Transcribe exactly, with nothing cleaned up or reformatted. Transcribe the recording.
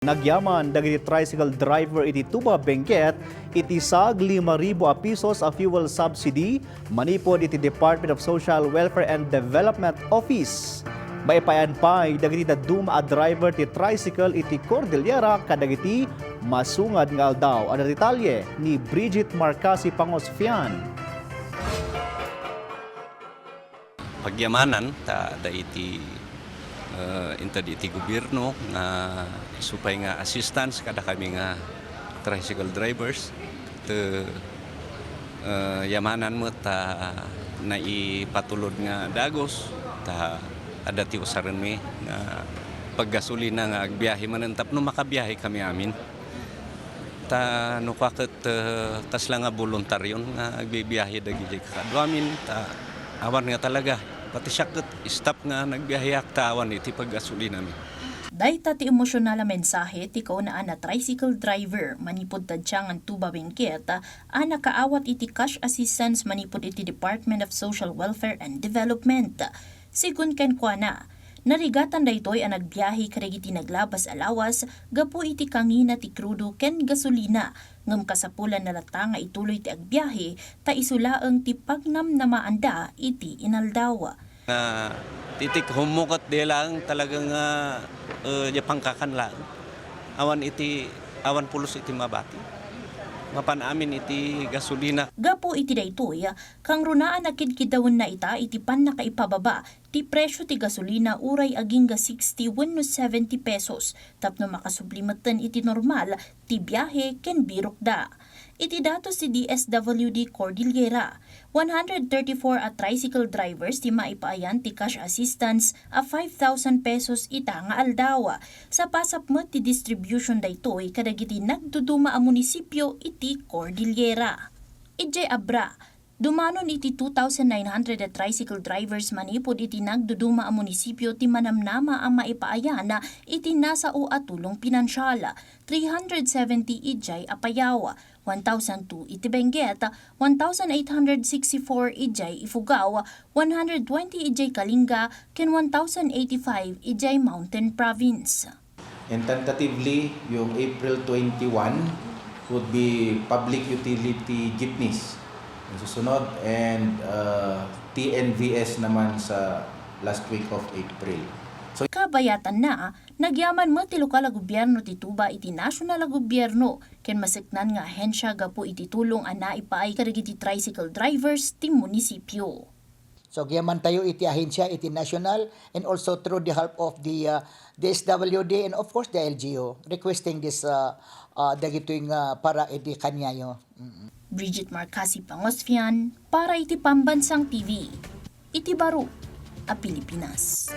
Nagyaman dagiti tricycle driver iti Tuba, Benguet iti saag lima ribu a pesos a fuel subsidy manipud iti Department of Social Welfare and Development Office. Maipayan pay dagiti dadduma a driver ti tricycle iti Cordillera kadagiti masungad nga aldaw. Adda detalye ni Bridget Marcasi Pangosfian. Pagyamanan ta adda iti, eh, inted iti gobierno nga isu pay nga assistance kadakami nga tricycle drivers. Ket, eh, yamanan met ta naipatulod nga dagus ta adda ti usarenmi nga paggasolina nga agbiahe manen tapno makabiahe kami amin. Ta no kua ket, eh, kasla nga boluntaryon nga agbibiahe dagiti kakaduamin, ta awan nga talaga. Pati siak ket staff nga nagbiaheak ta awan iti paggasolinami. Dayta ti emosyonal a mensahe ti kaunaan a tricycle driver manipud Tadsiangan, Tuba, Benguet a nakaawat iti cash assistance manipud iti Department of Social Welfare and Development. Segun kenkuana, narigatan daytoy a nagbiahe kadagiti naglabas a lawas gapu iti kangina ti krudo ken gasolina, ngem kasapulanna latta nga ituloy ti agbiahe ta isu laeng ti pagnamnamaanda iti inaldaw. Nga ti take home mo ket di laeng talaga nga, eh, di pangkakan laeng. Awan iti, awan pulos iti mabati. Mapan amin iti gasolina. Gapu iti daytoy, kangrunaan a kidkidawenna ita iti pannakaipababa ti presio ti gasolina uray agingga sixty wenno seventy pesos tapno makasubli metten iti normal ti biahe ken birokda. Iti datos ti D S W D Cordillera, one hundred thirty-four a tricycle drivers ti maipaayan ti cash assistance a five thousand pesos ita nga aldaw. Sapasap met ti distribution daytoy kadagiti nagduduma a munisipio iti Cordillera. Idiay Abra, dumanon iti two thousand nine hundred a tricycle drivers manipud iti nagduduma a munisipio ti manamnama a maipaayan iti nasao a tulong pinansial, three hundred seventy idiay Apayao, one thousand two iti Benguet, one thousand eight hundred sixty-four idiay Ifugao, one hundred twenty idiay Kalinga, ken one thousand eighty-five idiay Mountain Province. And tentatively, yung April twenty-one would be public utility jeepneys. Yung susunod, and, uh, T N V S naman sa last week of April. So, kabayatanna, nagyaman met ti lokal a gobierno ti Tuba iti nasional a gobierno ken maseknan nga ahensya gapu iti tulong a naipaay kadagiti tricycle drivers ti munisipio. So, agyamantayo iti ahensya iti national and also through the help of the, uh, D S W D and of course the L G U requesting this, uh, uh, dagitoy nga para iti kaniayo. Mm. Bridget Marcasi Pangosfian para iti Pambansang T V, iti baro a Pilipinas.